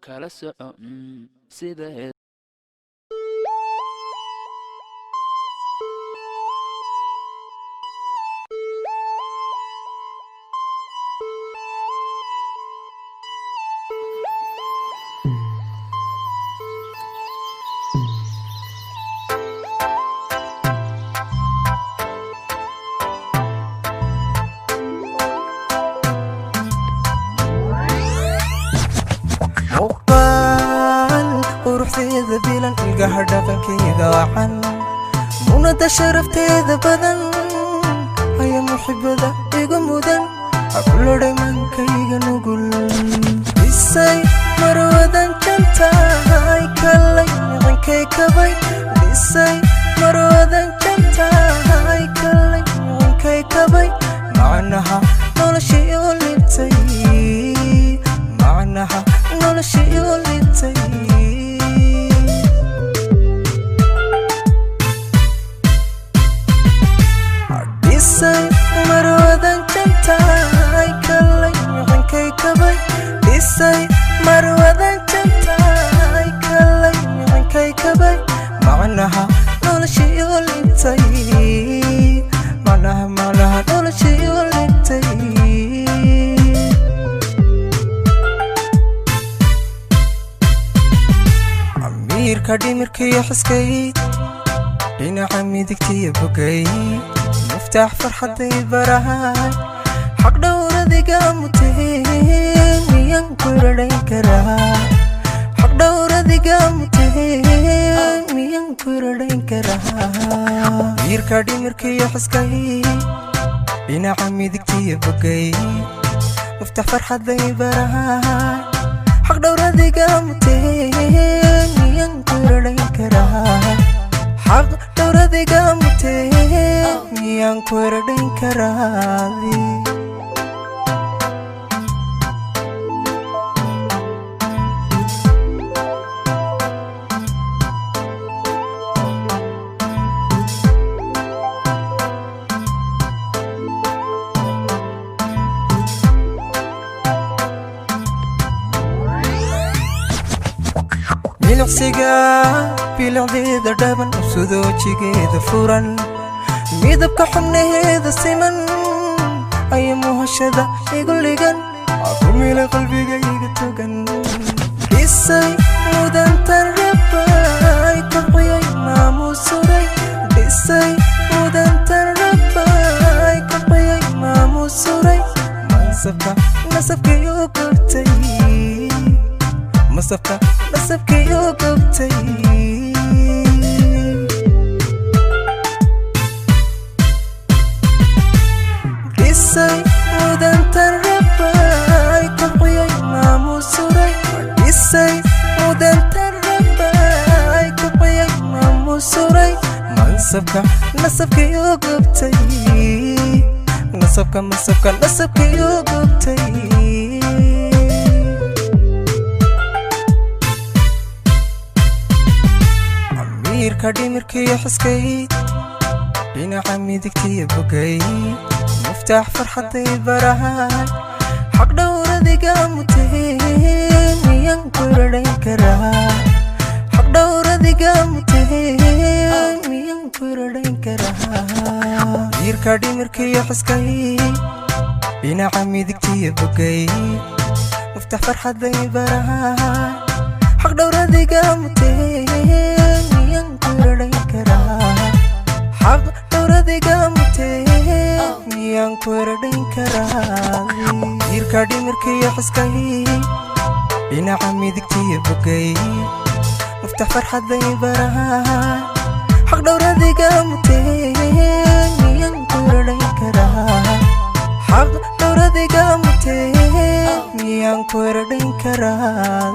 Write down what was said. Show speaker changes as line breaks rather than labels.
Kala soco sida.
Muuqaal quruxdeeda bilan, ilgaha dhaqankeeda wacan, munada sharafteeda badan, haya muxibada igu mudan, hakulo dhamankayga nugul. Dhisay marwadan jantahay, kalay nicankay kabay. Dhisay marwadan jantahay, kalay nicankay kabay. Macnaha noloshii u libtay, macnaha noloshii u libtay. Dhisay marwadan jantahay, kalay nicankay kabay. Dhisay marwadan jantahay, kalay nicankay kabay. Macnaha noloshii u libtay, macnaha, macnaha noloshii u libtay. Amiirka dhimirkiyo xiskay, dhinaca midigtiyo bogay, muftaax farxaday barahay, xaq dhowradiga mutee, miyaan ku radhayn karaa? Xaq dhowradiga mutee, miyaan ku radhayn karaa? Amiirka dhimirkiyo xiskay, dhinaca midigtiyo bogay, muftax farxaday barahay, xaq dhowradiga mutee, miyaan ku radhayn karaa? Xaq dhowradiga mutee, miyaan ku radhayn karaa? Milicsiga bilicdeeda dhaban, ubsudoojigeeda furan, midabka xubnaheeda siman, aya muhashada igu ligan, kumila qalbiga iga togan. Dhisay mudantan rabay, kobciyay maamusuray. Dhisay mudantan rabay, kobciyay maamusuray. Mansabka nasabkayo gobtay, masabka nasabkayo gobtay. Dhisay mudantan rabay, kobciyay maamusuray. Dhisay mudantan rabay, kobciyay maamusuray. Mansabka nasabkayo gobtay, nasabka, mansabka nasabkayo gobtay. Amiirka dhimirkiyo xiskay, dhinaca midigtiyo bogay, muftaax farxaday barahay, xaq dhowradiga mutee, miyaan ku radhayn karaa? Xaq dhowradiga mutee, miyaan ku radhayn karaa? Amiirka dhimirkiyo xiskay, dhinaca midigtiyo bogay, muftax farxaday barahay, xaq dhowradiga mutee, miyaan ku radhayn karaa? Xaq dhowradiga mutee, miyaan ku radhayn karaa? Amiirka dhimirkiyo xiskay, dhinaca midigtiyo bogay, muftax farxaday barahay, xaq dhowradiga mutee, miyaan ku radhayn karaa? Xaq dhowradiga mutee, miyaan ku radhayn karaa?